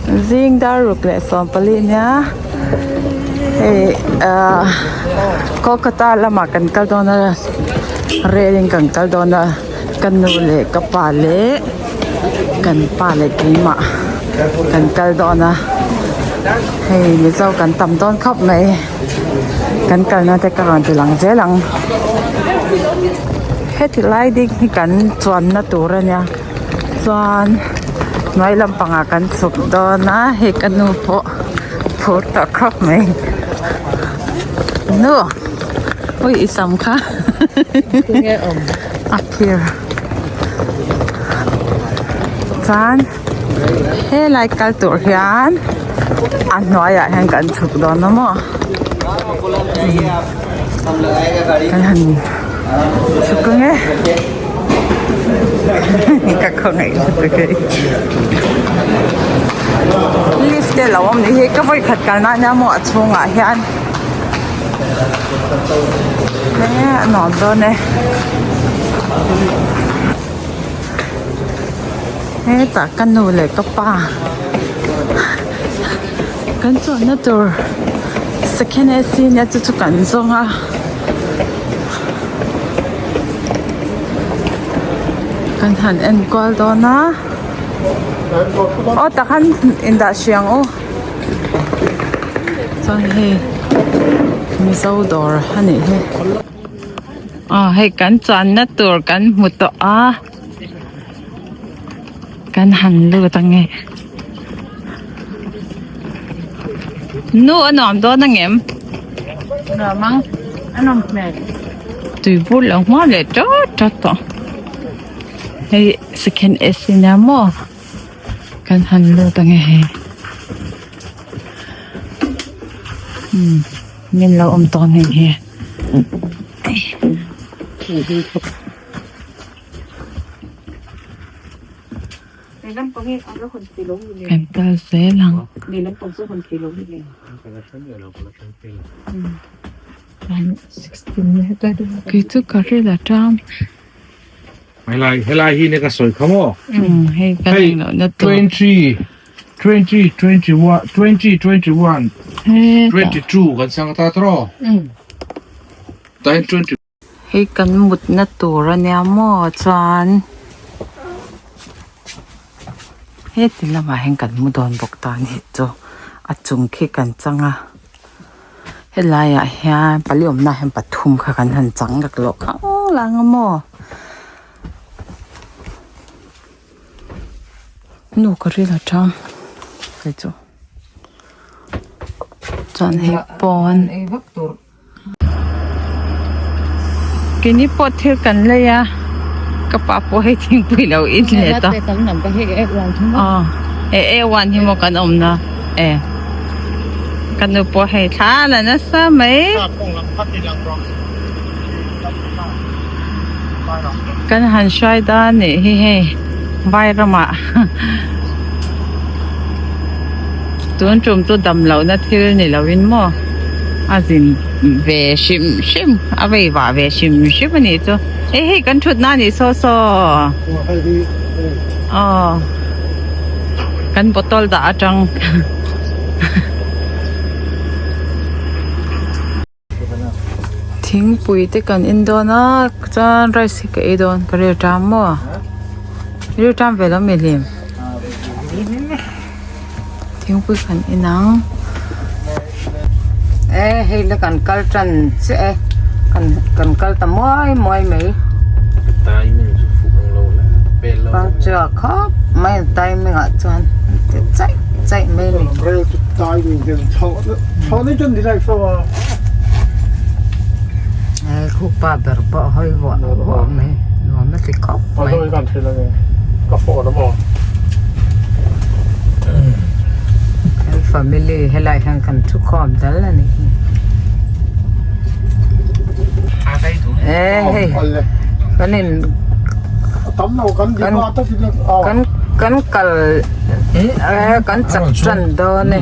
Zing dar ruk leh 14 nia hei ahh Kolkata lamah kan kal dawn a rel in kan kal dawn a ka nu leh ka pa leh kan pa leh keimah kan kal dawn a hei mizo kan tam dawn khawp mai kan kalna te ka rawn ti lang zel ang heti lai ding hi kan chuanna tur a nia. Chuan hnuai lampangah kan chhuk dawn a hei ka nu pawh phur tawh khawp mai nu ui i sam kha a phir chuan helai kal tur hian a hnuaiah hian kan chhuk dawn a maw kan han chhuk ang e. Ka khawngaih lutuk hei. Lift te lo awm ni hi ka vawi khat kalna ania maw a chhungah hian he a nuam dawn e. Hetah ka nu leh ka pa kan chuanna tur second AC nia chu chu kan zawng a. Kan han en kual dawn a aw takhan indah hrih ang u chuan hei mizo dawr a nih hi aw hei kan chuanna tur kan hmu tawh a kan han lut ange nu a nuam dawn angem. Nuam ang a nawm hmel tui bur lo hma leh tawt tawt tawh hei second AC nia maw kan han lut ange hei umm min lo awm tawh nghe nghe. Kan kal zel ang. Kei chu ka ril a tang. Helai helai hi ne ka sawi kha maw? Hei kan englo na tur. 20 20 21 20 21 22 kan sang ta tro. Tain 20 Hei kan mutna tur ania maw chuan heti lamah hian kan mu dawn bawk ta anih chu a chung khi kan chang a helaiah hian pali awmna ah hian pathum kha kan han chang laklawh khang lang a maw nu ka ril a tang hei chu chuan hei pawn. Keini pawh thil kan lei a ka pa pawh hei thingpui lo in leh ta aw e a one hi maw kan awm na e ka nu pawh hei thla la nasa mai kan han hruai dan nih hi hei vai ramah tun tum chu dam lohna thil ni lovin maw a zin ve hrim hrim a vei vah ve hrim hrim a nih chu hei hei kan thut na a nih saw saw aw kan bottle dah atang. Thingpui te kan in dawn a chuan rice hi ka ei dawn ka ril ṭam maw ril ṭam ve lo mi hlim thingpui kan in ang. E hei la kan kal tan chiah e kan kan kal ta muai muai mai puncture khawp mai a timing ah chuan ti chaih chaih mai a ni. Khupa ber pawh hawi vuah vuah mai nuam a ti khawp mai. Kan family helai hian kan thu khawm dal a ni hi. E hei kan in kan kan kal kan chak tan dawn e.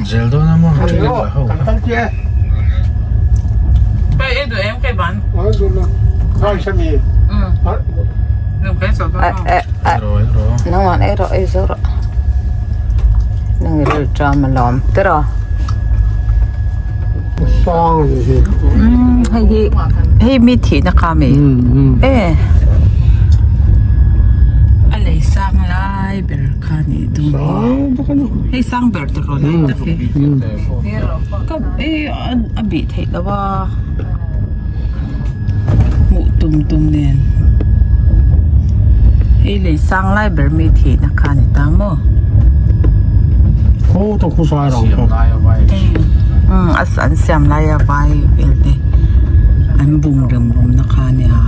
Nangmah ei rawh ei zo rawh nang i ril. bul ṭam alawm tiraw. Hei hi hei mi thihna kha mi e a lei sang lai ber kha a nih dawn hi hei sang ber tur rawn lai tak hi ka e a bih theih loh a hmuh tum tum nen hei lei sang lai ber mi thihna kha a ni ta maw. Umm an siam laia vai vel te an bung rem rum na kha ania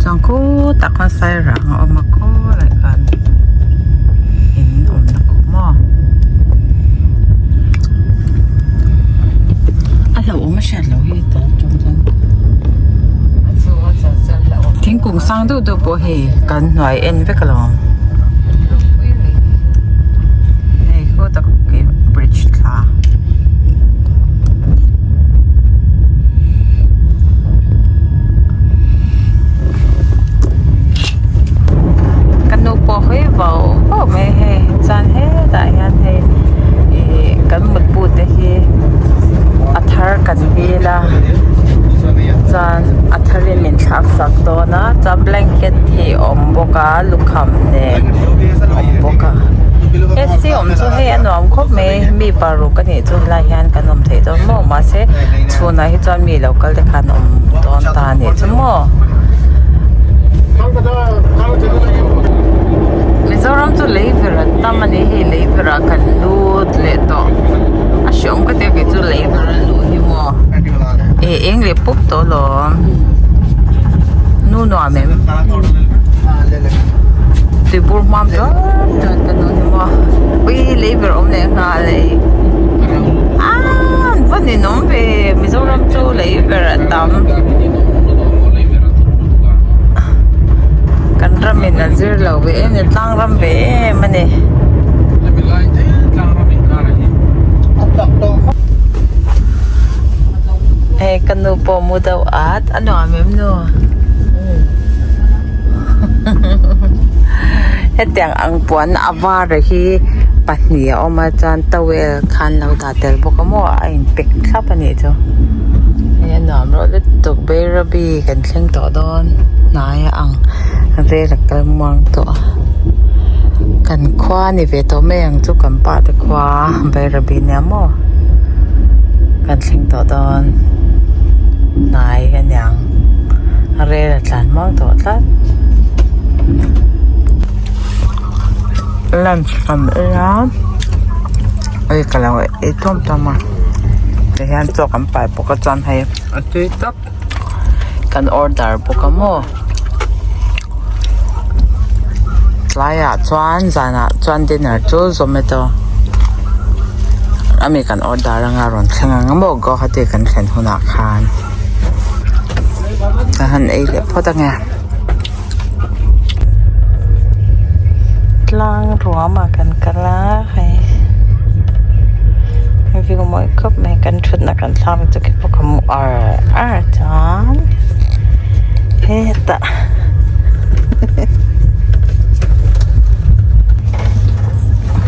chuan khutah khuan sairang a awm a khawlai khan in awm na khawp maw a hlauhawm a hriat loh hi tah atang chuan thingkung sang deuh deuh pawh hei kan hnuai en vek alawm. Hei khawtak khi bridge thla ka nu pawh hawi vau vau mai hei chuan hetah hian hei ih kan mutbu te hi a thar kan dil a chuan a thar in min thlak sak dawn a chuan blanket hi a awm bawk a lukham nen a awm bawk a AC awm chu hei a nuam khawp mai mi paruk a nih chu helai hian kan awm thei dawn maw mahse chhunah hi chuan mi lo kal te khan awm dawn ta a nih chu maw. Mizoram chu lei ver an tam a ni hei lei verah kan lut leh tawh a hreawm ka tia kei chu lei ver a luh hi maw eh eng leh pup tawh alawm nu nuam em tuibur hmam chuan chuan ka nu hi maw ui lei ver awm leh nghal e aaa an va ninawm ve Mizoram chu lei ver a tam. Kan ramin a zir lo ve em a ni tlang ram ve em a ni. Hei ka nu pawh mu deuh at a nuam em nu hetiang ang puan a var hi pahnih a awm a chuan towel khan lo dah tel bawk a maw a in pack thlap a nih chu hei a nuam rawh lutuk Bairabi kan thleng tawh dawn hnai a ang vel a kal muang tawh a kan khua a ni ve tawh mai ang chu kan pa te khua Bairabi nia maw kan thleng tawh dawn hnai a niang rel a tlan muang tawh tlat lunch kan ei a hei ka lo ei tawm tawm a tihian chaw kan pai bawk a chuan hei a tui tawp kan order bawk a maw tlaiah chuan zanah chuan dinner chu zomato ami kan order anga rawn thleng ang maw guwahati kan thlen hunah khan ka han ei leh phawt ange. Tlang ruamah kan kal a hei view mawi khawp mai kan thutna kan thlak chu khi pawh ka hmu ar ar chuan hetah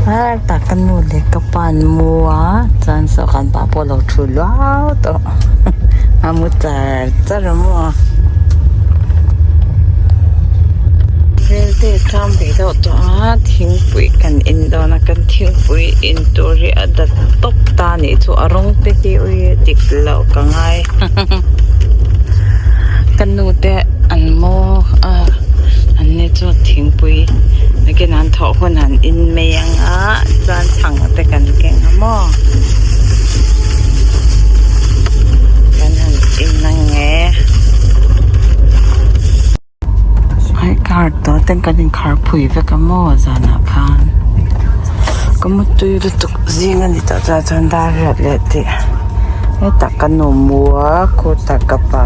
hetah ka nu leh ka pa an mu a chuan saw kan pa pawh a lo thu luau tawh a mu char char a maw. Relte tlang ve deuh tawh a thingpui kan in dawn a kan thingpui in tur hi a dat tawp ta a nih chu a rawng te hi ui a dik loh ka ngai ka nu te an maw a an ni chu thingpui nakin an thawh hun an in mai ang a chuan chhang te kan keng a maw kan han in ang e. Ai car tawh ten kan inkhar phui vek a maw zanah khan ka mutui lutuk zing a ni tawh chuan chuan dar riat leh tih hetah ka nu mu a khutah ka pa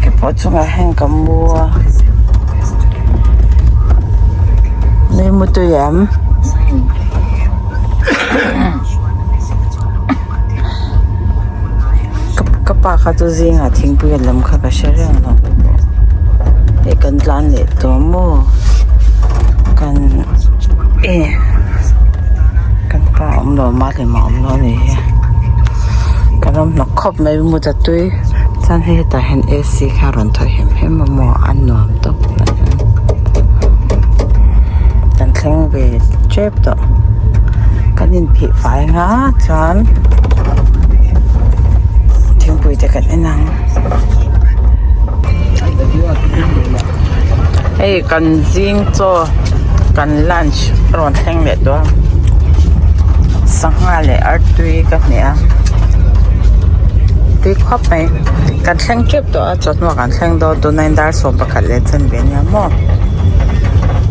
ke pawh chungah hian ka mu a nui mutui em. Ka pa kha chu zingah thingpui a lam kha ka hre reng lo hei kan tlan leh tawh maw kan e kan pa. lo mahni mah awm lo a ni hi kan awm hnawk khawp mai mut a tui chuan hei hetah hian A_C kha a rawn thaw hem hem a maw a nuam tawp mai kan thleng ve tep tawh kan inphih fai ang a chuan thingpui te kan en ang hei kan zing chaw kan lunch a rawn thleng leh tawh a sangha leh artui ka hne a tui khawp mai kan thleng tep tawh a chawhnu kan thleng dawn tunah dar 11 leh chanve a nia maw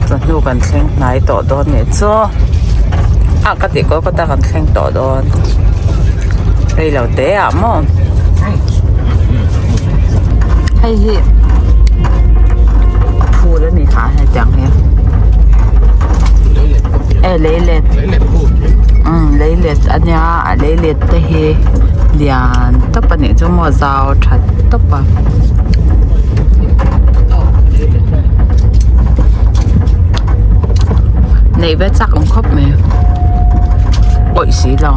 chawhnu kan thleng hnai tawh dawn nih chu ah ka tih kolkata kan thleng tawh dawn rei lo te ah maw hei hi phul a ni kha hetiang hi e leilet umm leilet a nia a leilet te hi lian tawp a nih chu maw zau tha tawp a. Neih ve chak ang khawp mai awih si lo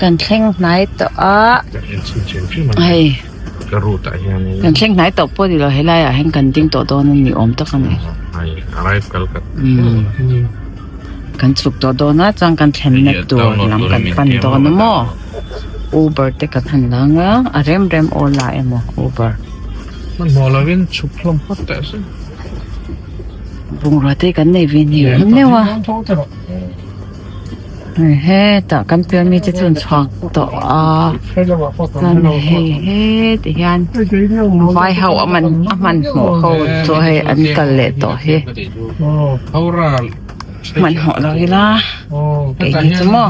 kan thleng hnai tawh a hei kan thleng hnai tawh pawh ni lo helai ah hian kan ding tawh dawn a ni awm tak a ni kan chhuk tawh dawn a chuan kan thlenna tur lam kan pan dawn a maw uber te kan han lang a a rem rem ola emaw uber. Hmanhmawh lovin chhuk hlawm phawt teh se. Bungrua te kan nei ve ni awm deuh a. Hetah kan pian mi te chu an chhuak tawh a chuan hei heti hian vai ho a man a hmanhmawh ho chu hei an kal leh tawh hi hmanhmawh lo ila kei hi chu maw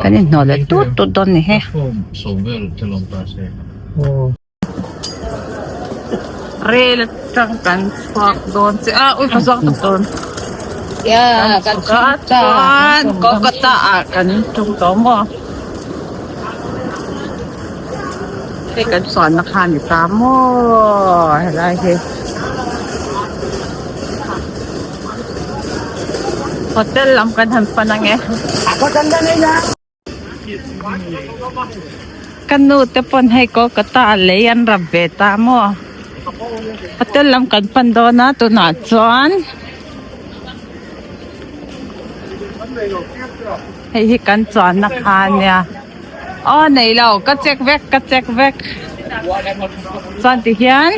kan inhnawh leh tut tut dawn ni he. Rel atang kan chhuak dawn che a ui ka zawk tawp dawn kan chhuk a chuan Kolkata ah kan tum tawh maw hei kan chuanna kha a ni ta maw helai hi hotel lam kan han pan ange. Ka nu te pawn hei Kolkata ah lei an rap ve ta maw hotel lam kan pan dawn a tunah chuan hei hi kan chuanna kha a nia aw nei lo ka check vek ka check vek chuan tihian.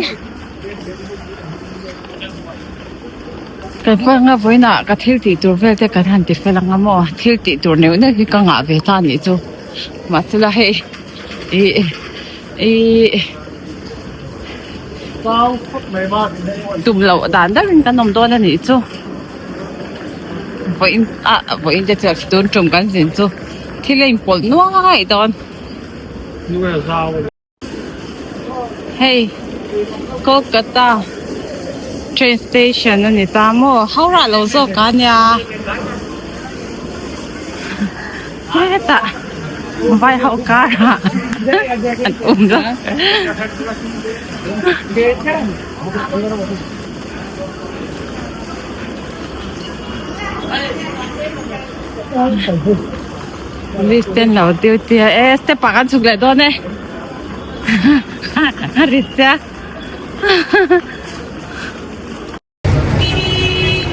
Kan hmanga vawiinah ka thil tih tur vel te kan han ti fel ang a maw thil tih tur neuh neuh hi ka ngah ve ta anih chu mahsela hei ih ih tum loh dan deuhin kan awm dawn anih chu vawiin ah vawiin te chu tun tum kan zin chu thil a inpawlh nuai dawn. Hei Kolkata train station a ni ta maw Howrah lo zawk a nia hetah vai ho karah an awm la. Police ten lo duty a e step ah kan chhuk leh dawn e a rit sia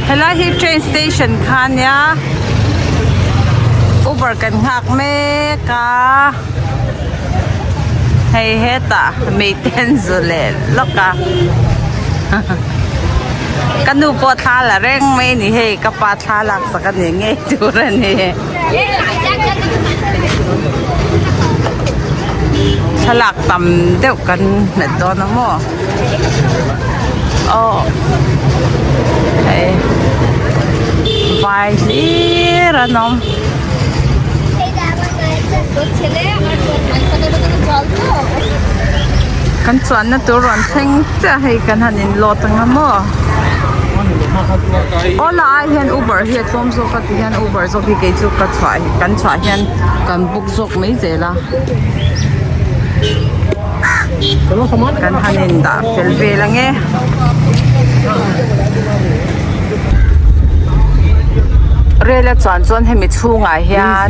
helai hi train station kha ania uber kan nghak mek a hei hetah mei ten zu leh lawk a ka nu pawh thla la reng mai a ni hei ka pa thla lak sak a ni ngei tur a ni. Thlalak tam deuh kan hmet dawn a maw aw hei vai hlir an awm. Kan chuanna tur rawn thleng chiah hei kan han in load ang a maw. Ola ai hian Uber hi a tlawm zawk a ti hian Uber zawk hi kei chu ka chhuah kan chhuah hian kan book zawk mai zel a kan han in dah fel vel ang e. Rail a chuan chuan hemi chhungah hian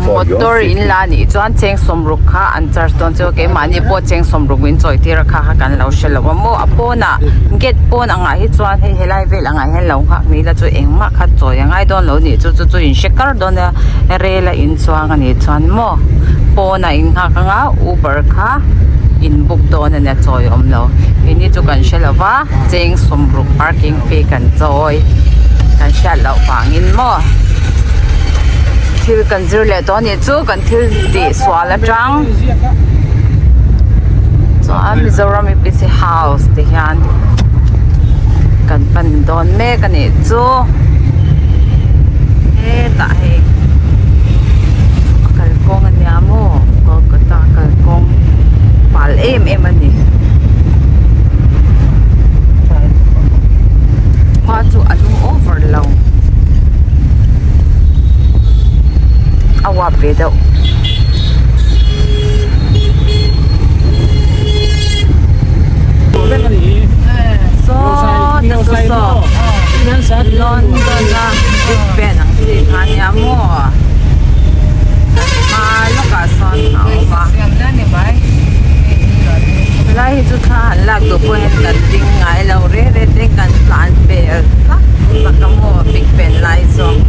motor in la anih chuan cheng sawmruk kha an charge dawn chu keimahni pawh cheng sawmruk min chawi tir a kha kha kan lo hre lo a maw a pawnah gate pawn angah hi chuan hei helai vel angah hian lo nghak ni ila chu engmah kha chawi a ngai dawn lo nih chu chu chu in hre kar dawn a rail a in chuang anih chuan maw pawnah in nghak anga uber kha in book dawn a nia chawi awm lo keini chu kan hre lo va. Cheng sawmruk parking fee kan chawi kan hriat loh vangin maw thil kan zir leh tawh anih chu kan thil tih sual atang chuan Mizoram U P C house te hian kan pan dawn mek anih chu hetah hei a kalkawng ania maw Kolkata kalkawng pal em em ani. Khua chu a lum over lo a uap ve deuh. Saw ta chu saw London a Big Ben ang chi kha nia maw hma lawkah sawn a awm a. Helai hi chu thla han lak duh pawh hian kan ding ngai lo re re te kan tlan pel zak zak a maw big ben lai zawng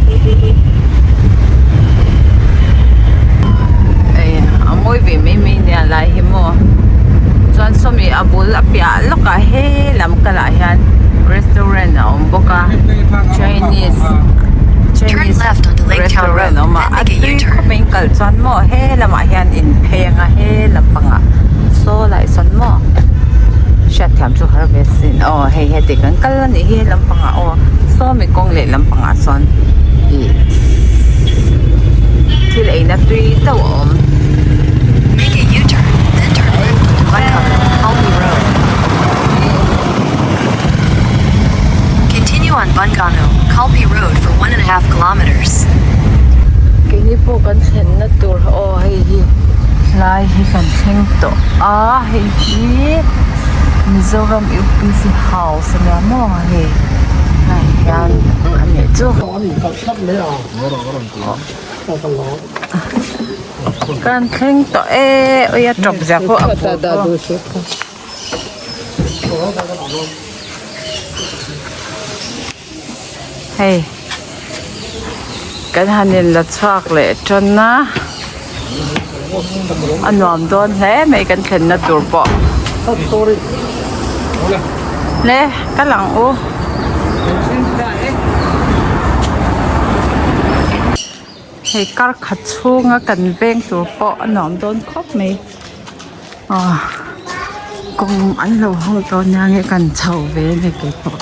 ei a mawi ve mai mai nia lai hi maw chuan sawmi a bul a piah lawkah he lam kalah hian restaurant a awm bawk a chinese chinese restaurant a awm a a tui khawp mai in kal chuan maw he lamah hian in phei anga he lampangah saw lai sawn maw hriatthiam chu har ve sin aw hei heti kan kal a nih hi he lampangah aw saw mi kawng leh lampangah sawn ih thil eina tui deuh a awm. Keini pawh kan thlenna tur aw hei hi lai hi kan thleng tawh a hei hi Mizoram U P C house a nia maw hei lai hian a nih chu. Kan thleng tawh e ui a tawp zia pawh a bul pawh. Hei kan han in la chhuak leh tan a a nuam dawn hle mai kan thlenna tur pawh le kal ang u. Hei kar khat chhunga kan veng tur pawh a nuam dawn khawp mai aw kawng an lo haw dawn nia nge kan chho ve a ni keipawh.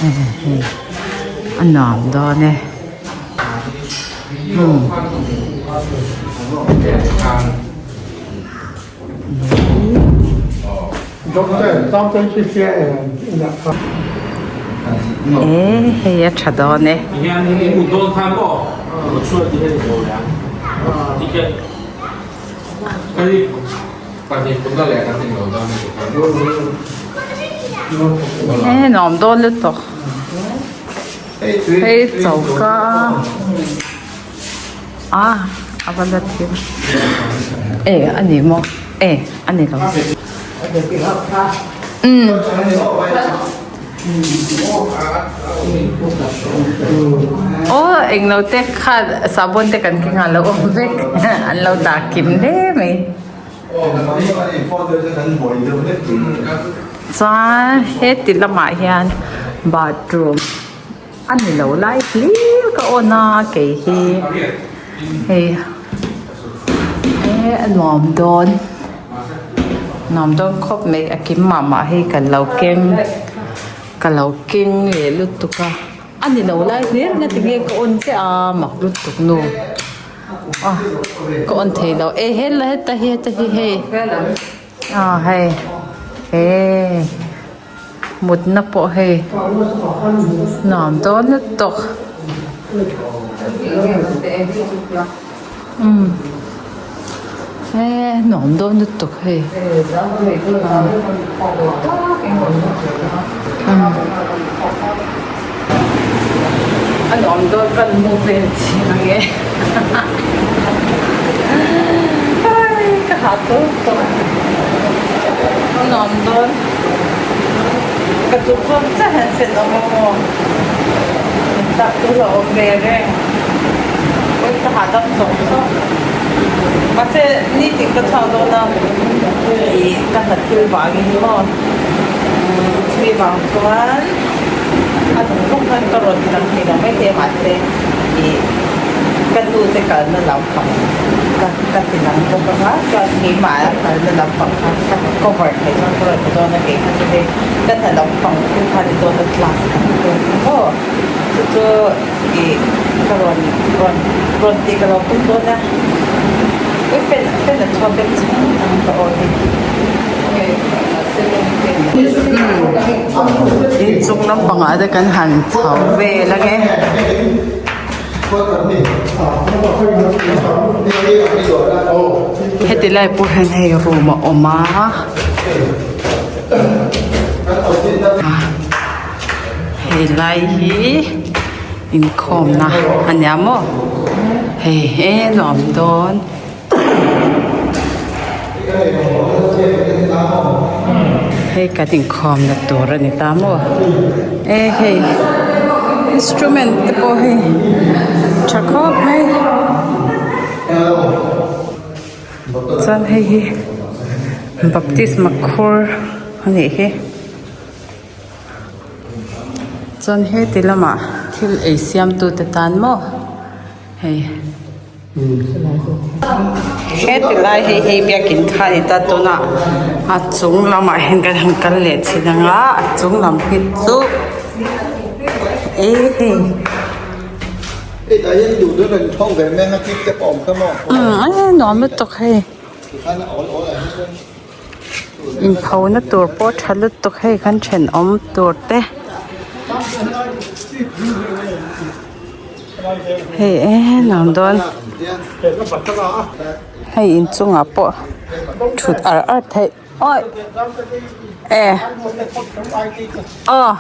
Hei a nuam dawn e umm. E hei a tha dawn e. E nuam dawn lutuk hei choka. A a va la thim e a ni maw e a ni lo umm aw englo te kha sahbawn te kan keng a lo awm vek an lo dah kim hle mai chuan heti lamah hian bathroom. A ni lo lai hlir ka awn a kei hi hei e a nuam dawn nuam dawn khawp mai a kim mah mah hi ka lo keng ka lo keng leh lutuk a a ni lo lai hlir nga tinge ka awn chiah a mak lutuk nu a ka awn thei lo e hela heta hi heta hi hei a hei e. Mutna pawh hei nuam dawn lutuk umm he. nuam dawn lutuk hei. A nuam dawn kan mu vel chiang e. Ka hah tawp tawp a nuam dawn. Ka duh zawk chiah hian fan awm a maw intlak tur a awm ve reng pawi ka hahdam zawk zawk mahse nitin ka chhuak dawn a ih ka hna thil vangin maw chumi vang chuan a zawng zawng khan ka rawn ti lang thei lo maithei a mahse ih ka nu te kalna lampang ka ka ti lang bawk anga chuan keimah a kalna lampang kha ka cover theih chuan ka rawn ti dawn a kei kha chu hei ka hna lampang thil kha ni dawn a class kan ni dawn kha maw chu chu ih ka rawn rawn rawn tih ka lo tum dawn a ui fan fan a chhuak deuh chhang ang ka aw hi. Inchung lampangah te kan han chho vel ange. Heti lai pawh hian hei room a awm a hei lai hi inkhawmna a nia maw hei he nuam dawn. Hei kan inkhawmna tur a ni ta maw e hei instrument te pawh hei tha khawp mai chuan hei hi baptisma khur a nih hi chuan heti lamah thil ei siam tute tan maw hei. Heti lai hei hei biakin kha a ni ta tunah a chung lamah hian kan han kal leh thin ang a a chung lam hi chu e hei umm nuam lutuk hei inpho na tur pawh tha lutuk hei kan thenawm tur te. Hei em ang dawn hei inchungah pawh thut ar ar theih awi e aw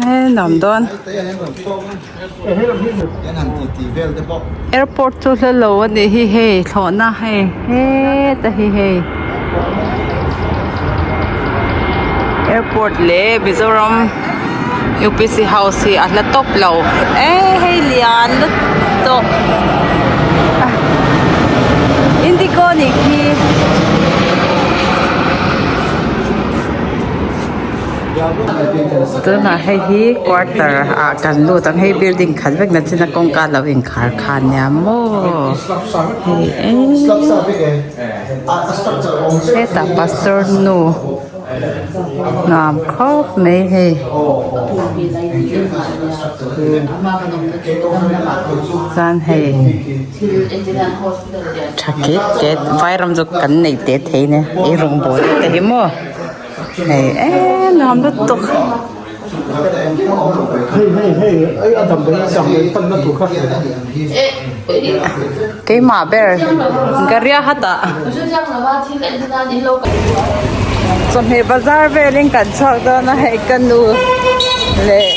he nuam dawn airport chu hla lo a nih hi hei thlawhna hei heta hi hei airport leh Mizoram. Upc house hi a hla tawp lo e hei lian lutuk indigo nih khi tunah hei hi quarter ah kan lut ang hei building khat vek na chin a kawngka lo inkhar kha nia maw hei eee hetah pastor nu. Nuam khawp mai hei. Chuan hei tha ket ket vai ram chu kan nei teh thei nia ei rawngbawl te hi maw hei eee nuam lutuk. Keimah ber Gariahat ah. Chawhmeh bazar velin kan chhuak dawn a hei ka nu leh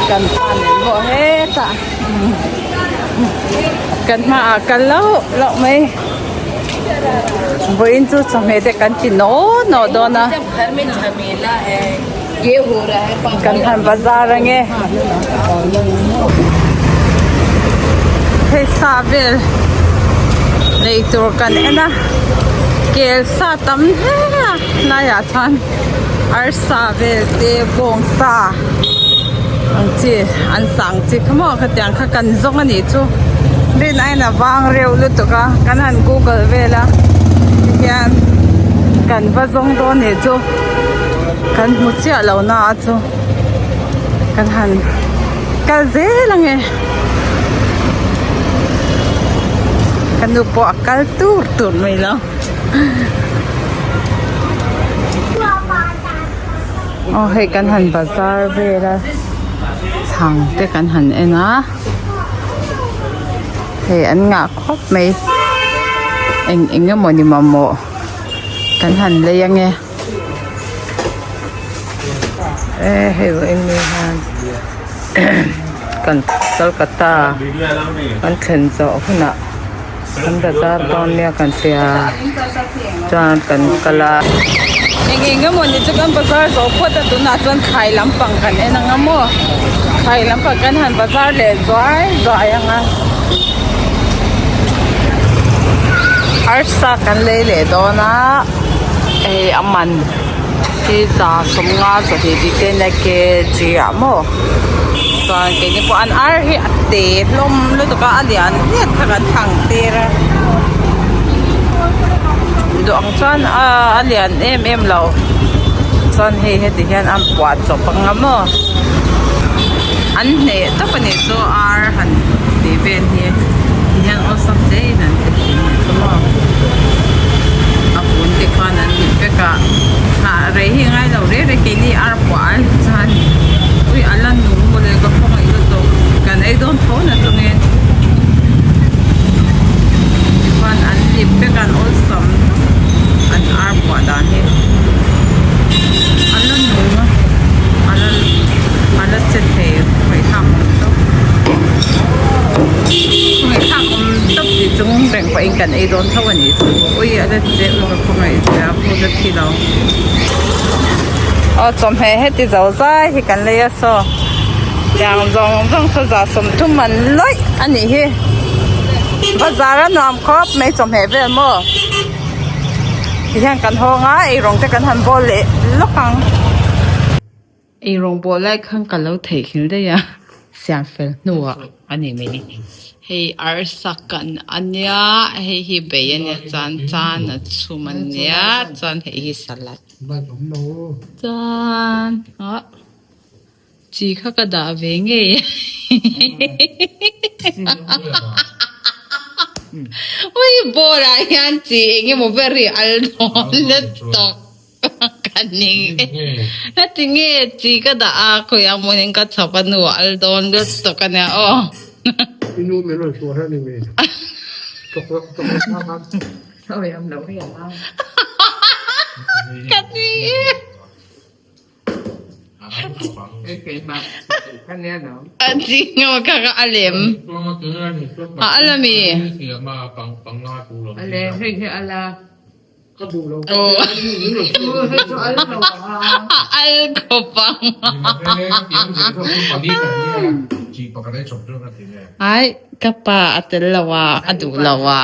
kan pa nen pawh hetah kan hmaah kal loh loh mai vawiin chu chawhmeh te kan ti naw naw dawn a kan han bazar ange hei sa vel lei tur kan en a kel sa tam hle a tlaiah chuan arsa vel te bawng sa ang chi an sa ang chi kha maw khatiang kha kan zawng a nih chu rin aiin a vang reuh lutuk a kan han google vel a tihian kan va zawng dawn nih chu. Kan hmu chiah lo na a chu kan han kal zel ang e ka nu pawh a kal tur tur mai lo aw hei kan han bazar vel a chhang te kan han en a hei an ngah khawp mai. Eng eng emawni mamawh kan han lei ange. E hei vawiin ni hian kan Kolkata kan thlen zawh hunah kan bazar dawn nia kan tia chuan kan kal a. Eng eng emawni chu kan bazar zawh phawt a tunah chuan khai lampang kan en ang a maw khai lampang kan han bazar leh zuai zuai ang a. Arsa kan lei leh dawn a hei a man hi 150 zahnih te nia kg ah maw chuan keini pawh an ar hi a te hlawm lutuk a a lian hliat kha kan thang tir a duh ang chuan a lian em em lo chuan hei heti hian an puah chawp ang a maw an hneh tawp a nih chu ar han tih vel hi ti hian awlsam te in an ti thin a nih chu maw a vun te khan an ti vek a hah rei hi ngai lo rei rei keini ar puah ai chuan ui a la nung mawle ka khawngaih lutuk kan ei dawn tho na chungin tichuan an lip vek a an awlsam an ar puah dan hi a la nung a a la a la che thei khawih thlak awm tawp khawih thlak awm tawp tih chung reng pawhin kan ei dawn tho a nih chu ui a la che ui ka khawngaih che a phut a thi lo aw chawhmeh heti zo zai hi kan lei a saw tiang zawng zawng saw 30 man lawih a nih hi bazar a nuam khawp mai chawhmeh vel maw. Tihian kan hawng a eirawng te kan han bawl leh lawk ang. Eirawng bawl lai khan ka lo theihnghilh daih a, siam fel hnuah a ni mai. Hei arsa kan a nia, hei hi bei a nia chuan chan a chhum a nia chuan hei hi salad chuan ah chi kha ka dah ve ngei a ui bowl ah hian chi eng emaw ber hi al dawn lutuk ka ning e heti nge chi ka dah a khawiah hmunin ka chhawp a hnuah al dawn lutuk a nia aw. Ka ning e. A lem a ala mi a al khawp ang ai ka pa a tel lo a a duh lo a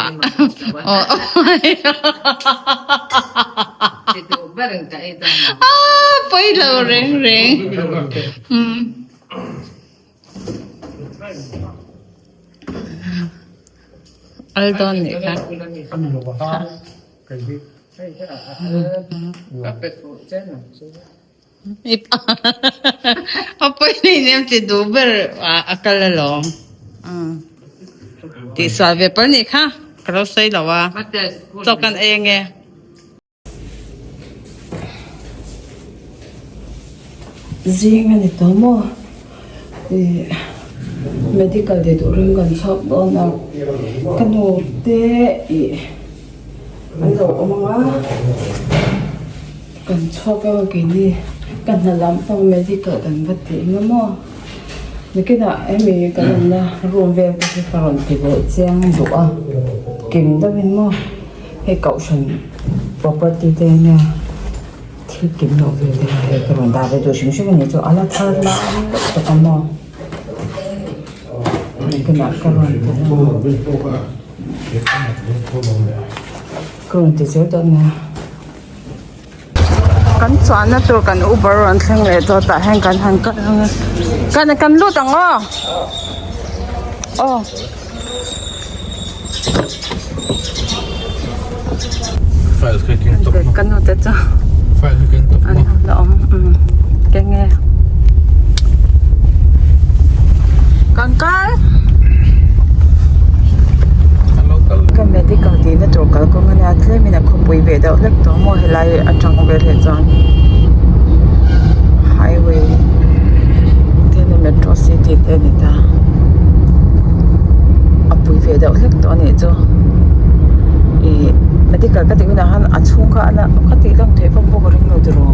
Pawi lo reng reng. Al dawn nih kha. A pawi nei nem chi duh ber a kal alawm. Tihsual ve pawh nih kha ka lo sawi lo a. Chaw kan ei ange. Zing a ni tawh maw ih medical ti turin kan chhuak dawn a ka nu te ih an lo awm ang a kan chhuak ang a keini ka hna lam pang medical kan va tih ang a maw nakinah hemi kan awmna room vel te hi ka rawn ti leh chiang duh a kim deuhin maw. Hei kohhran property te nia thil kim loh vel te kha hei ka rawn dah ve duh hrim hrim a ni chu a la thar lai tak a maw nakinah ka rawn ti ka rawn ti zel dawn nia kan chuanna tur kan uber rawn thleng leh tawh tah hian kan han kal ang a kan kan lut ang aw aw. Ka nu te chu an la awm keng nge kan kal ka medical tih na tur kal kawng ania tlem in a khawpui ve deuh hlek tawh maw helai atang vel hi chuan highway te ni metro city te ani ta a pui ve deuh hlek tawh anih chu. Ih medical ka tih hunah khan a chhung kha a ka tih lang theih vak bawk a ring lo tiraw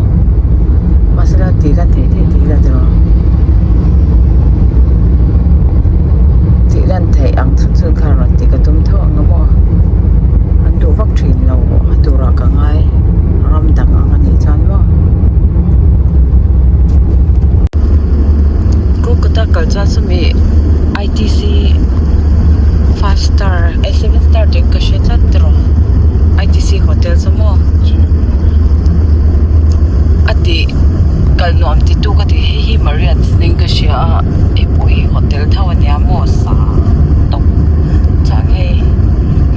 mahse la tih lan theih theih tih ila tiraw tih lan theih ang chhun chhun khan rawn tih ka tum tho ang a maw an duh vak thin lo a turah ka ngai ram dang ang a nih chuan maw Kolkata kal chuan sawmi I_T_C five star eh seven star tih ka hre tlat tiraw I_T_C hotel chu maw a tih kal nuam ti tu ka tih hei hi Marriott niin ka hria a hei pawh hi hotel tho a nia maw sang tawp chuan hei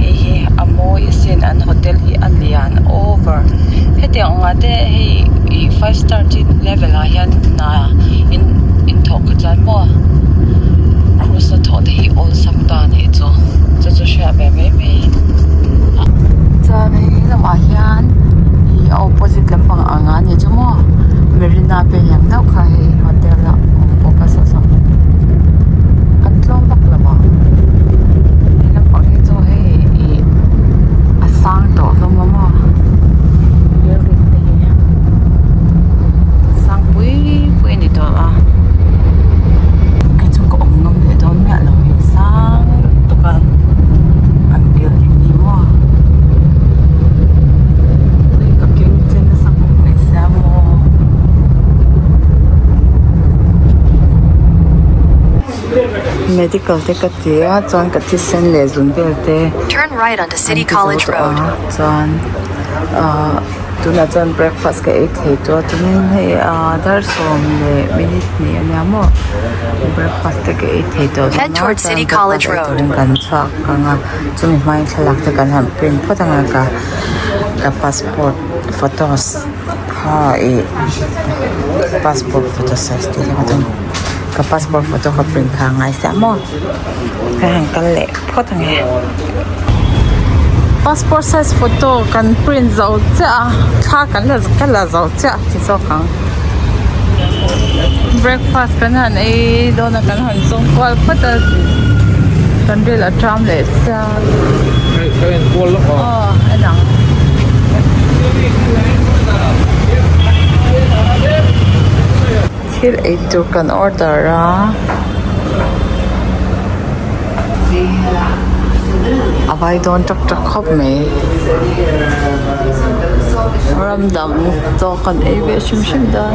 hei hi a mawi asin an hotel hi a lian over hetiang ang ah te hei ih five star chin level ah hian hna in inthawh kha chuan maw cruise a thawh te hi awlsam ta a nih chu chu chu hriat ve mai mai chuan hei lamah hian ih a opposite lampang ang a ni chu maw Marina bay ang deuh kha hei hotel a awm bawk a saw saw an tlawm vak lo ang he lampang hi chu hei ih a sang tawh hlawm a maw building te hi sang pui pui a ni tawh a kei chu ka awm ngam leh dawn miah lo hi sang lutuk a an building hi maw ui ka keng che nasa bawk mai sia maw. Medical te ka ti a chuan ka thisen leh zun vel te an ti zo tawh a chuan ahh tunah chuan breakfast ka ei thei tawh a chuanin hei ahh dar sawm leh minute hnih a nia maw breakfast te ka ei thei tawh dawn a chuan breakfast ei turin kan chhuak ang a chumi hmain thlalak te kan han print phawt ang a ka ka passport photos kha ih passport photo size tih hi ka dawn ka passport photo ka print kha a ngai sia maw ka han kal leh phawt ang e passport size photo kan print zo chiah a thla kan la ka la zo chiah ti zawk ang breakfast kan han ei dawn a kan han zawng kual phawt a kan ril a ṭam leh chiang. Ka en kual lawk a. Aw en ang. Thil ei tur kan order a. A vai dawn tawk tawk khawp mai. Ram dang chaw kan ei ve hrim hrim dawn.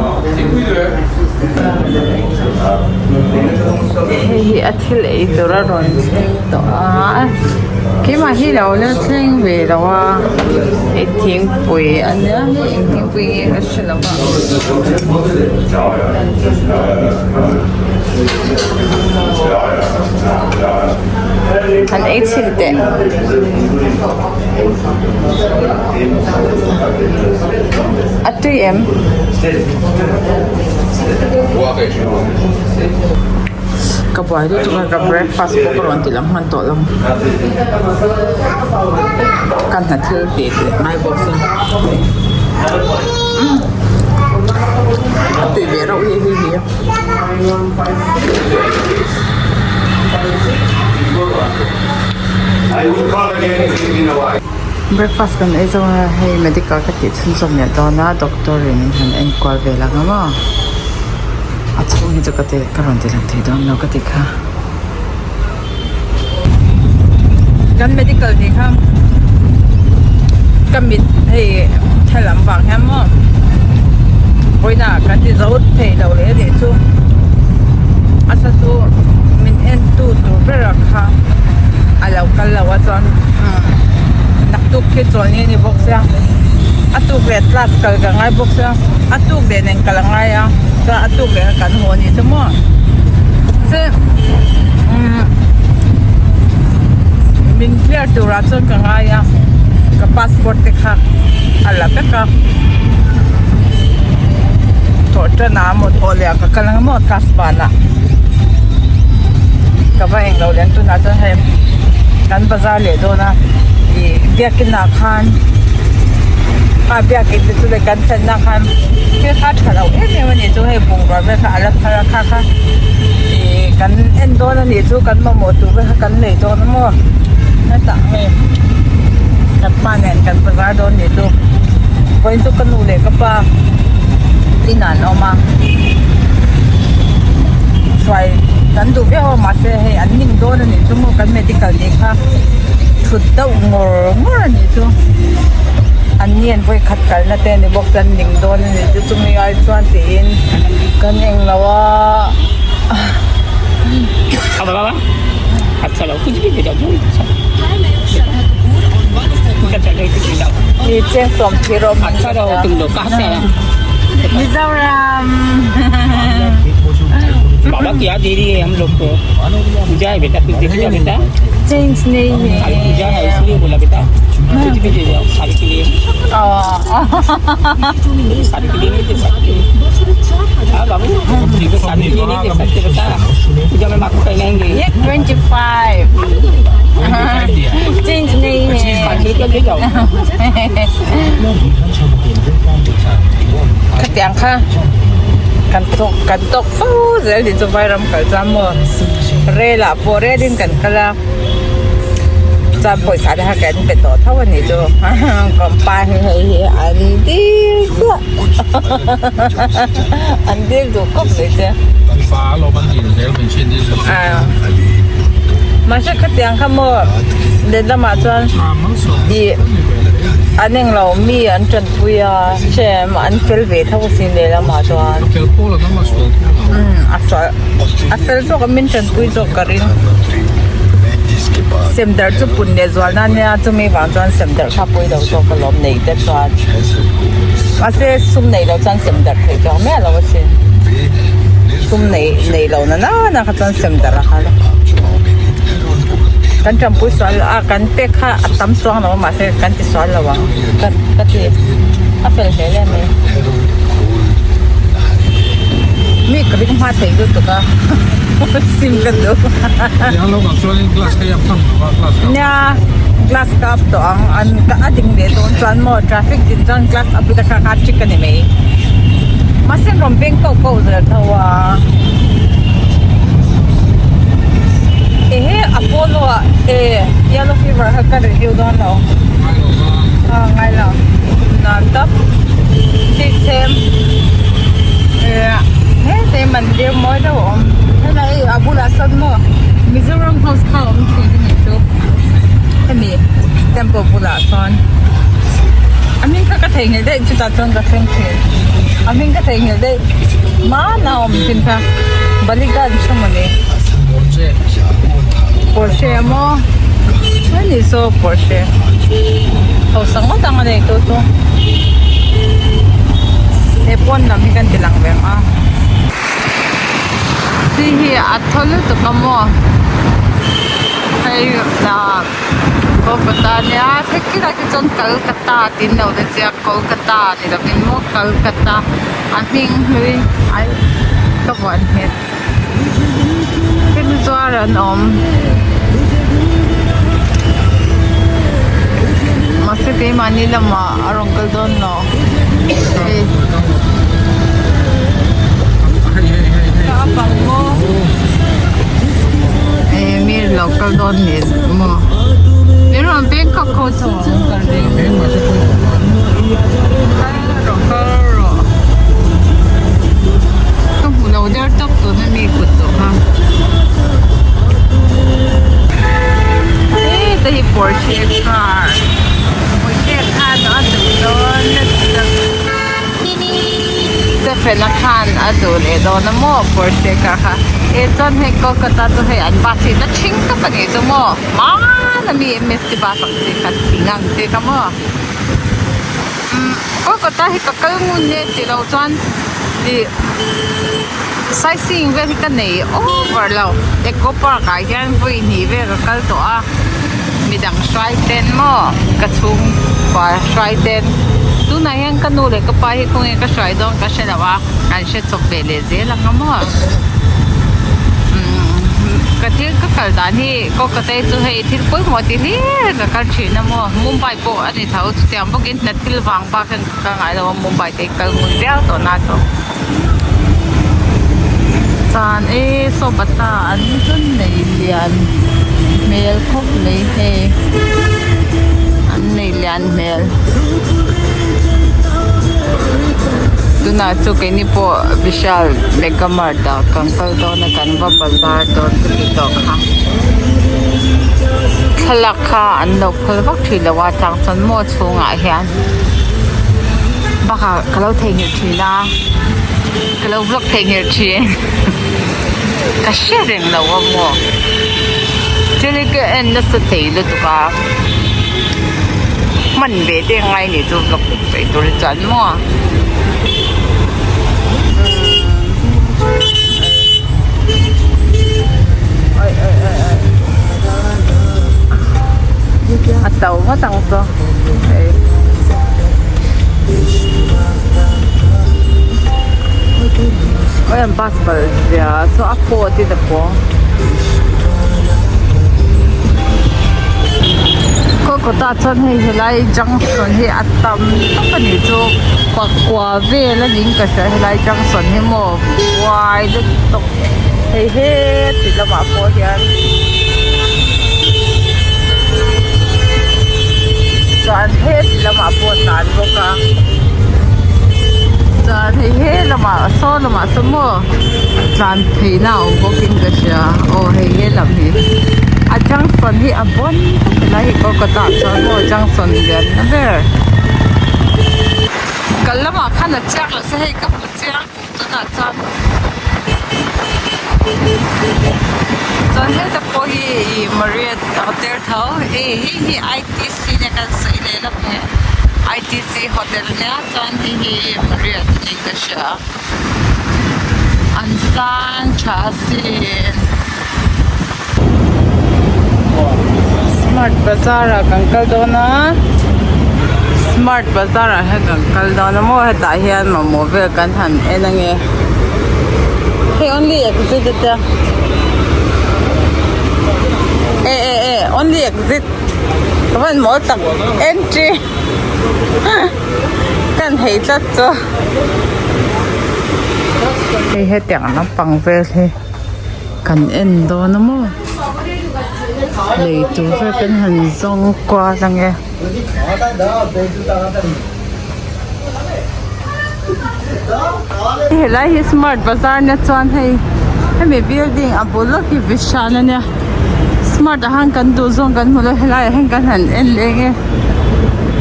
Hei hi a thil ei tur a rawn thleng tawh a keimah hi lo la thleng ve lo a hei thingpui a nia hei eng thingpui nge ka hre lo va. Han ei chhin teh. A tui em? Ka buai lutuk a ka breakfast pawh ka rawn ti lang hman tawh lo. Ka hna thil tih leh ngai bawk sia. Umm a tui ve reuh hi hei hi. Breakfast kan ei zawng a hei medical ka tih chhunzawm leh dawn a doctor in han enkual vel ang a maw a chhung hi chu ka ti ka rawn ti lang thei dawn lo ka ti kha kan medical tih kha ka mit hei thlalak vang hian maw vawiinah kan ti zo thei lo leh a nih chu a sa chu min en tu tur ber a kha a lo kal lo a chuan naktuk khi chawl nge ni bawk sia a tuk leh class kal ka ngai bawk sia a tuk leh nen kal a ngai a chuan a tuk leh kha kan haw a ni chu maw se min clear turah chuan ka ngai a ka passport te kha a la vek a thawh tan ah emaw thawh leh ah ka kal ang emaw class banah ka va englo leh ang tunah chuan hei kan bazar leh dawn a ih biakin ah khan a biakin te chu leh kan thlenna khan thil kha tha lo em em a ni chu hei bungrua vel kha a la thar a kha kha ih kan en dawn a nih chu kan mamawh tur vel kha kan nei dawn a maw hetah hei. Kan pa nen kan bazar dawn nih chu vawiin chu ka nu leh ka pa inah an awm a hruai kan duh viau a mahse hei an ning dawn a nih chu maw kan medical nih kha thut deuh ngawr ngawr a nih chu an ni an vawi khat kalna te a ni bawk chuan ning dawn a nih chu chumi ai chuan tiin kan englo a. Mizoram change nei nge 25 change nei khatiang kha kan tawk kan tawk fo zel tih chu vairam kal chuan maw rel ah pawh rel in kan kal a chuan pawisa te kha kan pe tawh tho a nih chu compa hi hei hi an dil chiah an dil duh khawp mai che mahse khatiang kha maw lehlamah chuan ih an englo mi an tanpui a hrem an fel ve tho asin lehlamah chuan a fel zawk a min tanpui zawk ka ring sem darh chu pun leh zual nan nia chumi vang chuan sem darh kha pawi lo zawk alawm nei te chuan mahse sum nei lo chuan sem darh theih chuang miah lo asin sum nei nei lo na nana kha chuan sem darh a har kan tanpui sual a kan pek kha a tam chuang lo a mahse kan ti sual lo ang ka ka ti a fel hle hle mai mi ka ring hma thei lutuk a sim ka duh nia glass ka up tawh ang an a ding leh dawn chuan maw traffic din chuan glass up ila kha kha trick a ni mai mahse an rawn beng koh koh zel tho a ehe apollo ah e yellow fever kha ka review dawn lo a ngai lo nan tawp thil them hete mandir mawi deuh a awm helai a bulah sawn maw Mizoram house kha a awm thin a nih chu hemi temple bulah sawn a hming kha ka theihnghilh daih chutah chuan ka thleng thin a hming ka theihnghilh daih hmanah a awm thin kha Baligan hre mawni Porsche maw hemi saw Porsche hausa ngawt ang a nei tu chu he pawn lam hi kan ti lang ve ang a chi hi a thaw lutuk a maw hei ah Kolkata nia thekilai te chuan Kolkata tih an lo la ziak Kolkata ni lovin maw Kolkata a hming hlui ai ka vuan nghet hemi zuar an awm mahse keimahni lamah a rawn kal dawn lo hei eh mi lo kal dawn ni maw min rawn peng khawp khaw chu ka ring kal rawh kal rawh ka hmu lo der tawp tuna mi kut tawh kha heta hi Porsche car Porsche khan a duh dawn Stephen a khan a duh leh dawn a maw Porsche car kha eh chuan hei Kolkata chu hei an bus hi na thing tak a nih chu maw hmanah mi M_S_T bus ang chi kha thing ang chi kha maw. Umm Kolkata hi ka kal ngun e tih loh chuan ih sightseeing vel hi ka nei over lo eco park ah hian vawi hnih vel ka kal tawh a midang hruai ten maw ka chhungkua hruai ten tunah hian ka nu leh ka pa hi khawnge ka hruai dawn ka hre lo a an hre chawp ve leh zel ang a maw umm ka thil ka kal dan hi Kolkata hi chu hei thil pawimawh tih hlir ka kal thin a maw Mumbai pawh a ni tho chutiang bawkin hna thil vang bak hian ka kal ngai lo a Mumbai te hi kal ngun viau tawh na chu chuan e saw bata an rawn nei lian hmel khawp mai hei an nei. lian hmel tunah chu keini pawh Vishal Mega Mart ah kan kal dawn a kan va bazar dawn ka ti tawh kha thlalak kha an lo phal vak thin lo a chang chuan maw chhungah hian bakah ka lo theihnghilh thin a ka lo vlog theihnghilh thin ka hre reng lo a maw thil hi ka en nasa thei lutuk a hman ve te ngai ni chu vlog peih tur hi chuan maw. A to ngawt ang chu hei oi an bus balh zia saw a pawh te a pawng Kolkata chuan hei helai junction hi a tam tak a nih chu pakua vel a niin ka hria helai junction hi maw buai lutuk hei heti lamah pawh hian chuan heti lamah pawh a tlan bawk a chuan hei he lamah saw lamah saw maw tlan theihna a awm bawkin ka hria aw hei he lam hi a junction hi a bawn tak helai hi kolkata ah chuan maw junction lian na ber kal lamah khan a chiang lo se hei ka hmu chiang tunah chuan chuan heta pawh hi ih Marriott hotel tho hei hi I T C nia kan sawi leh lawk nge I T C hotel nia chuan hei hi Marriott niin ka hria an sang tha asin smart bazar ah kan kal dawn a smart bazar ah hian kan kal dawn a maw hetah hian mamawh vel kan han en ange hei only exit a tia eh eh eh only exit ka van mawl tak entry kan hei tlat chu hei hetiang lampang vel hi kan en dawn a maw lei tur vel kan han zawng kual ange. Helai hi smart bazar nia chuan hei hemi building a bul lawk hi vishal ania smart ah khan kan duh zawng kan hmu lo helai ah hian kan han en leh nge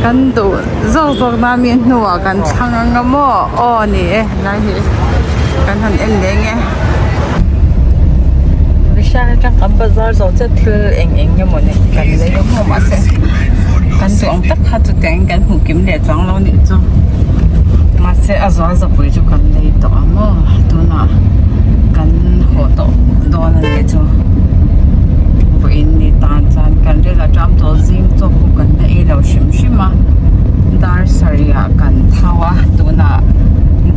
kan duh zawk zawk na mi hnuah kan thlang anga maw aw ni e helai hi kan han en leh nge vishal atang kan bazar zawh chiah thil eng eng nge mawni kan lei a maw mahse kan duh ang tak kha chutiang in kan hmuh kim leh chuang lo nih chu mahse a zual zapui chu kan lei tawh ang maw tunah kan haw tawh dawn a nih chu vawiin ni tan chuan kan rel a ṭam tawh zing chaw pawh kan la ei lo hrim hrim a dar sarih ah kan thau a tunah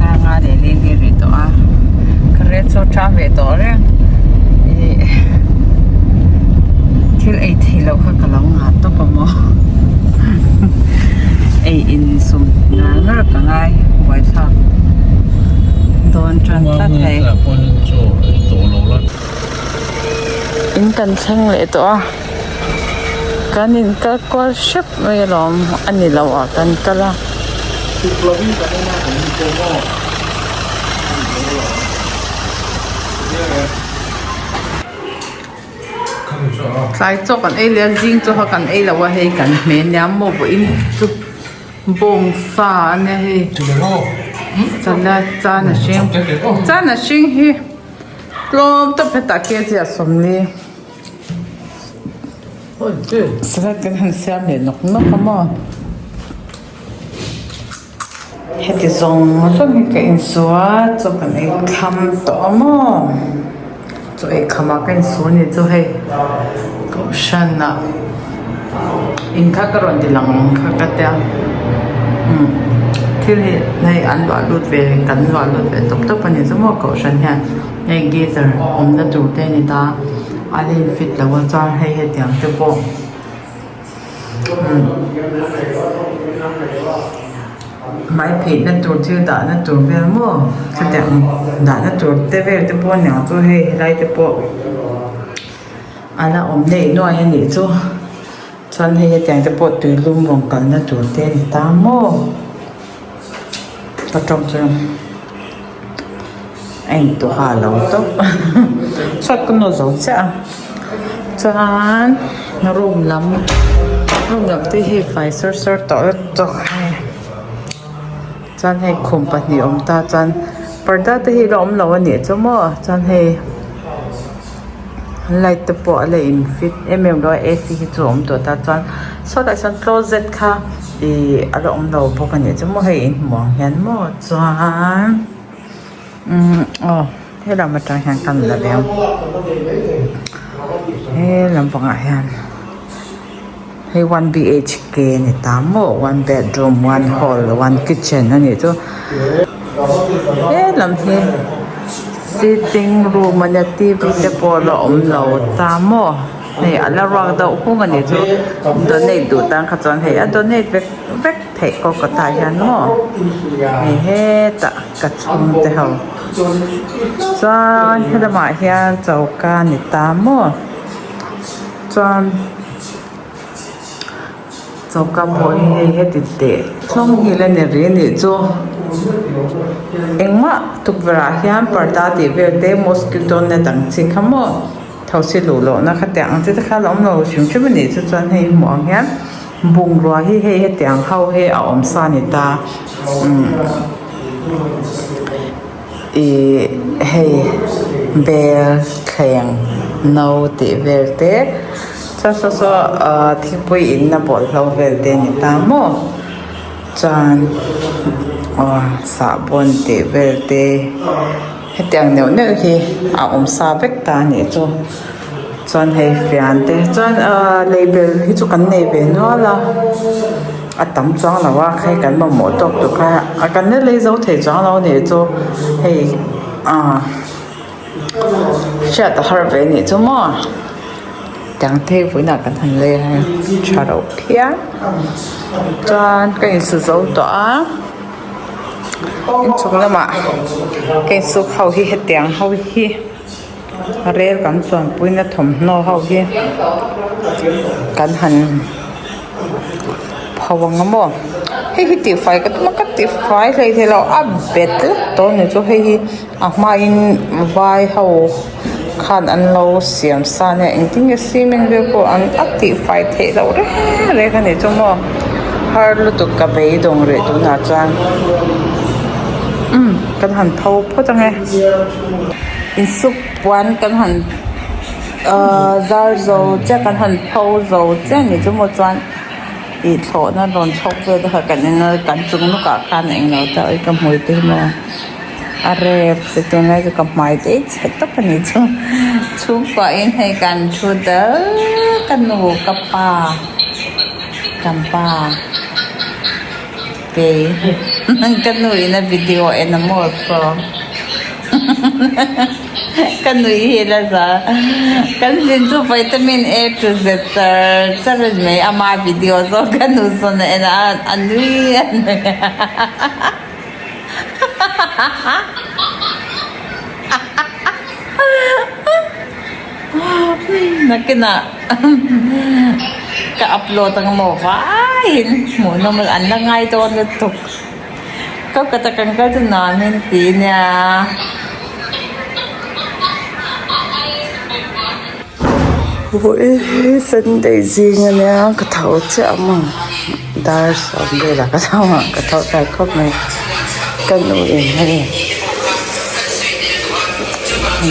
dar nga leh leng hi ri tawh a ka rel chu a ṭam ve tawh reng ih thil ei theih loh kha ka lo ngah tawp a maw ei in sum ngar ngar ka ngai buaithlak dawn tan tlat hei in kan thleng leh tawh a kan in kal kual hrep mai alawm a ni lo ah kan kal a. Tlai chaw kan ei leh a zing chaw kha kan ei lo a hei kan hmeh nia maw vawiin chu bawngsa a nia hei salad chana hring chana hring hi tlawm tawp hetah kg ah 40 salad kan han siam leh nawk nawk a maw. Heti zawng zawng hi ka insu a chaw kan ei kham tawh a maw chaw ei kham ah ka insu a ni chu hei kohhran ah in kha ka rawn ti lang ang kha ka tia umm thil hi hei an luah lut ve kan luah lut ve tawp tawp a ni chu maw kohhran hian hei geyser awmna tur te a ni ta a la in fit lo a chuan hei hetiang te pawh. Hmai pheihna tur thil dahna tur vel maw chutiang dahna tur te vel te pawh aniang chu hei helai te pawh a la awm neih nuai a nih chu. Chuan hei hetiang te pawh tui lum rawn kalna tur te a ni ta maw? Ka tawng chu a intuha lo tawp chhuat ka nawt zo chiah a chuan room lam room lam te hi fai sawr sawr tawh lutuk hei chuan hei khum pahnih a awm ta chuan parda te hi la awm lo a nih chu maw chuan hei. Light te pawh a la in fit em em lo a ac hi chu a awm tawh ta chuan sawtah sawn closet kha ihh a la awm lo bawk a nih chu maw hei in hmuh ang hian maw chuan umm aw helam atang hian kan la leh ang he lampangah hian hei one bhk a ni ta maw one bedroom one hall one kitchen a nih chu helam hi sitting room a nia t v te pawh la awm lo ta maw hei a la ruak deuh hung a nih chu donate duh tan kha chuan hei a donate vek vek theih kolkata ah hian maw hei hetah ka chhungte ho chuan helamah hian choka a ni ta maw. Chuan choka pawh hi hei heti teh thlawng hi la ni rih a nih chu engmah tukverh ah hian parda tih vel te mosquito net ang chi kha maw thosi luh loh na kha tiang ang chi te kha la awm lo hrim hrim a nih chu chuan hei hmuh ang hian bungrua hi hei hetiang ho hi a awm sa a ni ta umm. Ih hei bel thleng no tih vel te chuan saw saw ah thingpui in na bawlhlo vel te a ni ta maw chuan aw sahbawn tih vel te hetiang neuh neuh hi a awm sa vek ta a nih chu chuan hei fian te chuan ah leibel hi chu kan nei ve nual a. A tam chuang lo a hei kan mamawh tawk tur kha a kan la lei zo thei chuang lo a nih chu hei ah hriat a har ve a nih chu maw tiang te vawiinah kan han lei a tha reuh phian chuan ka insu zo tawh a inchung lamah ka insuk ho hi hetiang ho hi. Rel kan chuanpuina thawmhnaw ho hi kan han pho ang a maw hei hi tihfai ka tum a ka tihfai hlei thei lo a bet tlat tawh a ni chu hei hi a hmain vai ho khan an lo siam sa ania engtin nge cement vel pawh an a tihfai theih loh reng reng a ni chu maw har lutuk ka beidawng rih tunah chuan umm kan han pho phawt ang e. Insuk puan kan han ahh zar zo chiah kan han pho zo chiah ni chu maw chuan ih thlawhna rawn thlawk vel te kha kan en a kan chung lawkah khan englo te awih ka hmui te hi maw a rep che tunlai chu ka hmai te hi chhe tawp a ni chu chhungkuahin hei kan thu dal ka nu ka pa kan pa. Kei ka nu in a video en a maw saw ka nui hi la za kan zin chu vitamin A to Z char char a ni mai ama video zawk ka nu sawn a en a a nui a nui Nakinah ka upload ang maw vaiin hmuhnawm an la ngai dawn lutuk Kolkata kan kal chu nuam in ti nia. Vawiin Sunday zing ania ka tho chiah ang maw dar sawm velah ka tho a ka tho tlai khawp mai ka nu in hei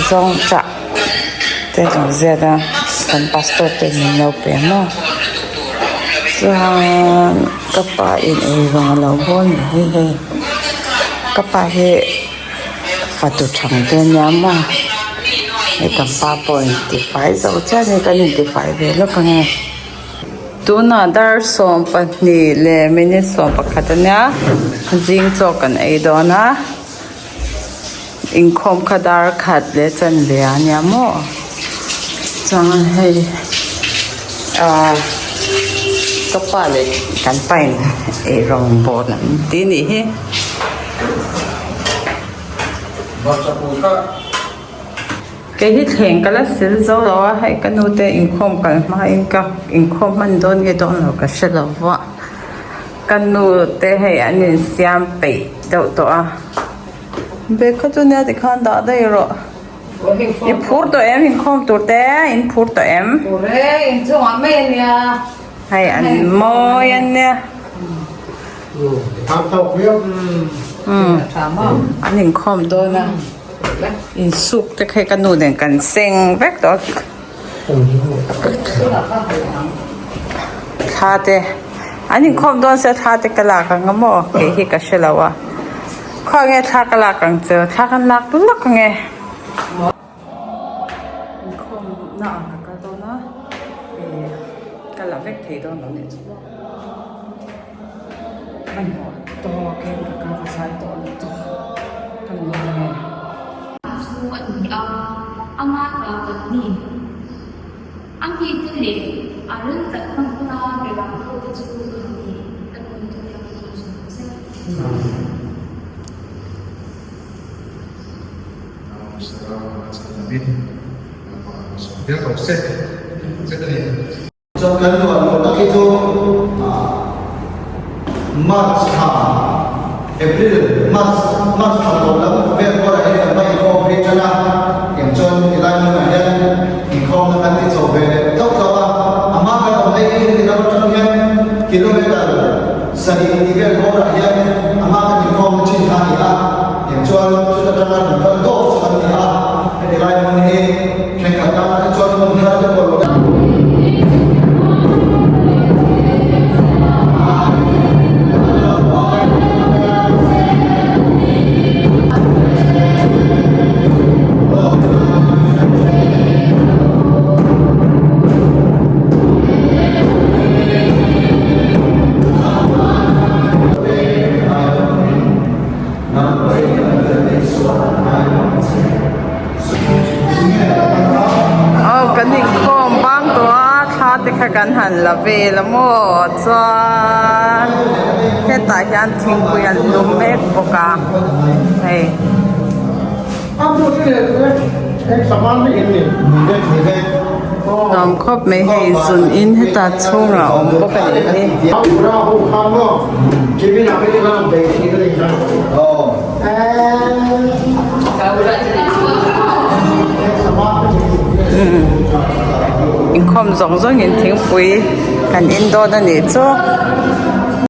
zawng chah te lo ziat a kan pastor te min lo pe maw chuan ka pa in eirawng a lo bawl ni hi hei ka pa hi fatu thang te ania maw hei kan pa pawh in tifai zo chiah a ni kan intifai ve lawk ange. Tunah dar 12 leh minute 11 a nia zing chaw kan ei dawn a inkhawm kha dar khat leh chanve a nia maw chuan hei ah ka pa leh kan pa in eirawng bawl an ti a nih hi. Kei hi thleng ka la sil zo lo a, hei ka nu te inkhawm kal hma in ka inkhawm hman dawn nge dawn lo ka hre lo va, ka nu te hei an insiam peih deuh tawh a, bag kha chu nia tikhan dah daih rawh, i phur tawh em inkhawm tur te in phur tawh em? Phur e, inchungah mai a nia. Hei an mawi a nia. An inkhawm dawn a. Insuk te kha ka nu nen kan seng vek tawh a. Thla te an inkhawm dawn sia thla te ka lak ang a maw kei hi ka hre lo a. Khawnge thla ka lak ang chu thla kan lak lawk ang e. Inkhawm na ah ka kal dawn a ih ka la vek thei dawn lo nih chu hmanhmawh tawkin ka kal ka zai tawh lutuk ka la lut ange. Chu a ni a, ama ta kan ni. A mite leh a ran tak hmang huna beram hote chu kan ni a ni thutiang chu zet. Chuan kan luah luah tak hi chu March thla, April, March, March thla tawp lam vel pawh ah hian kan va inkhawm phei tan a, eng chuan helai hmunah hian inkhawmna kan ti chho ve leh tauh tauh a, a hma kan awm daih hi heti lam atang hian kilometer Sarih tih vel bawrah hian a hma kan inkhawmna thin kha a ni a, eng chuan chuta tanga rawn kal dawk chu an ni a, heti lai hmun hi thenkhat tan te chuan hmun thar te pawh lo Aw kan inkhawm bang tawh a thla te kha kan han la vel a maw chuan hetah hian thingpui an lum mek bawk a hei. Nuam khawp mai hei zun in heta chhungah a awm bawk a nih hi. Inkhawm zawng zawngin thingpui kan in dawn a nih chu.